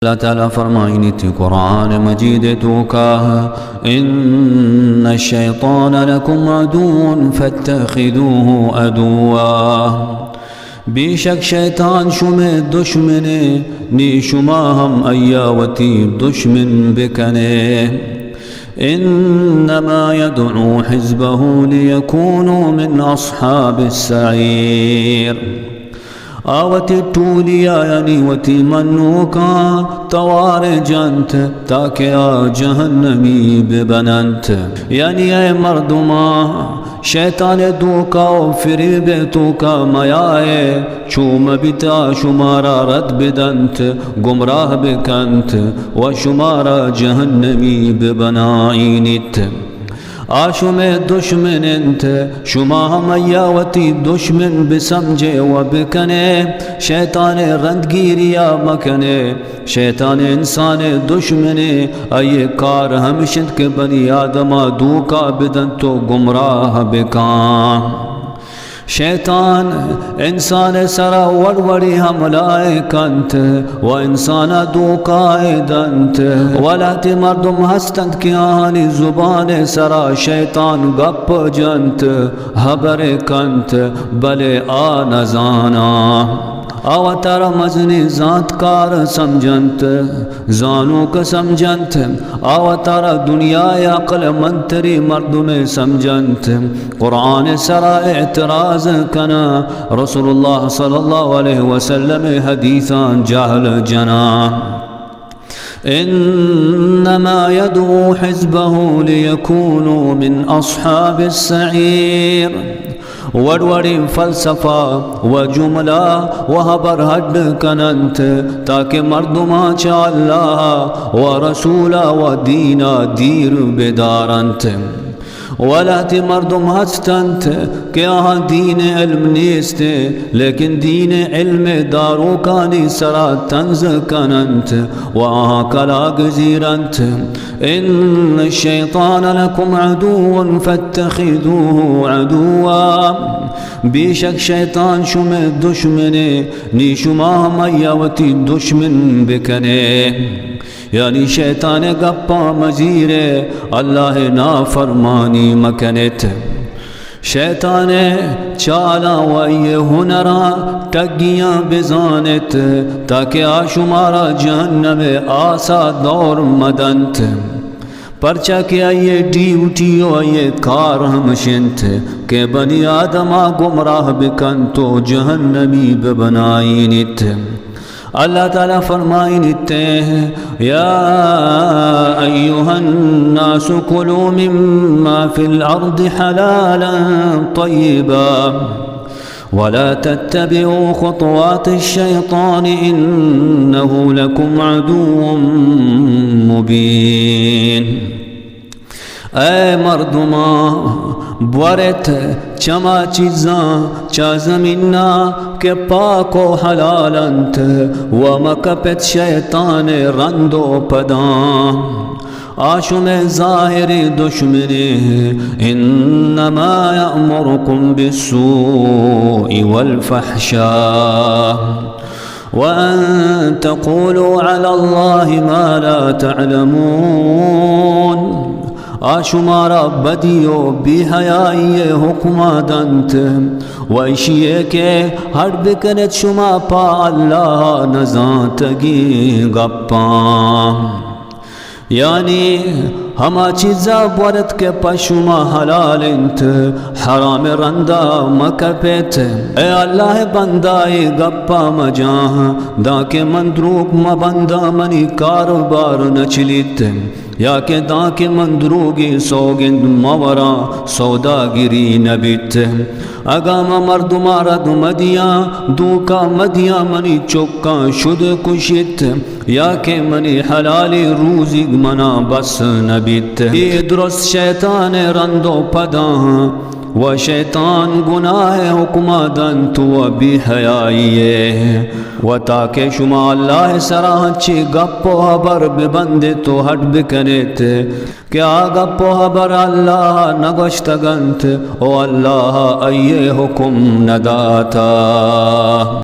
اللہ تعالیٰ فرمائنیت قرآن مجید توکا، ان الشیطان لکم عدو فاتخذوه عدوا۔ بیشک شیطان شمئے دشمنے، نی شما ہم آئیا وتی دشمن بکنے۔ انما یدعو حزبه لیکونوا من اصحاب السعیر۔ آ وتی ٹولیا، یعنی وتی منوکاں توار جنت، تاکہ آ جہنمی ببننت۔ یعنی اے مردماں، شیطان دوکا و فریب توکا میائے، چو مبیت آ شمارا رد بدنت، گمراہ بکنت و شمارا جہنمی ببنائینیت۔ آ شمئے دشمن انت، شما ہم آئیا وتی دشمن بسمجھے و بکنے، شیطان رندگیریا مکنے۔ شیطان انسان دشمنے، آئی کار ہمش انت کہ بنی آدما دوکا بدنت و گمراہ بکاں۔ شیطان انسان سرا وڑ وڑی حملہ کنت و انسانا دوکا دنت۔ و لہتے مردم ہستنت کہ آہانی زبان سرا شیطان گپ جنت، حبر کنت، بلے آ نزاناں۔ آ وتارا مزنیں زانتکار سمجھنت، زانوک سمجھنت، آ وتارا دنیا ء عقل مندتریں مردمے سمجھنت۔ قرآن سرا اعتراض کناں، رسول اللہ صلی اللہ علیہ وسلم ء حدیثاں جہل جناں۔ انما یدعو حزبه لیکونوا من اصحاب السعیر۔ وڑ وڑیں فلسفہ و جملہ و حبر ہڈ کننت، تاکہ مردماں چہ اللہ و رسولا و دینا دیر بدارنت۔ و لہتے مردم ہستنت کہ آہاں دین علم نیست، لیکن دین علم داروکانی سرا طنز کننت و آہاں کلاگ زیرنت۔ ان الشیطان لکم عدو فاتخذوه عدوا۔ بیشک شیطان شمئے دشمنے، نی شما ہم آئیا وتی دشمن بکنے۔ یعنی شیطان ء گپاں مزیرے، اللہ ء نافرمانی مکنیت۔ شیطان ء چالاں و آئی ء ہنراں ٹگیاں بزانیت، تاکہ آ شمارا جہنم ء آسا دور مدنت۔ پرچا کہ آئی ء ڈیوٹی و آئی ء کار ہمش انت کہ بنی آدما گمراہ بکنت و جہنمی ببنائینیت۔ اللہ تعالی فرمائنیت، یا ایھا الناس کلوا مما فی الارض حلالا طیبا ولا تتبعوا خطوات الشیطان انه لکم عدو مبین۔ اے مردماں، بورت چما چیزاں چہ زمینا کہ پاک و حلال انت، و مکپت شیطان رند و پداں۔ آ شمئے ظاہریں دشمنے، انما یأمرکم بالسوء والفحشاء۔ وأن تقولوا على الله ما لا تعلمون۔ آ شمارا بدی و بے حیائی ء حکما دنت، و اشی ء کہ ہڈ بکنت شما پہ اللہ نزانتگیں گپاں۔ یعنی ہما چیزا بورت کہ پہ شما حلال انت، حرام رندا مکپیت۔ اے اللہ بندہ، اے گپا مجاں، دانکہ من دروگ مبنداں، منی کاروبار نچلیت، یا کہ دانکہ من دروگیں سوگند موراں، سوداگری نبیت۔ اگاں من مردماں رد مدیاں، دوکا مدیاں، منی چکاں شد کشیت، یا کہ منی حلالی روزیگ منا بس نبیت۔ اے درست شیطان رند و پداں، و شیطان گناہ حکما دنت و بے حیائی ء، و تاکہ شما اللہ سرا ہنچی گپ و حبر ببندت و ہڈ بکنیت کہ آ گپ و حبر اللہ نگوشتگ انت و اللہ آئی حکم نداتا۔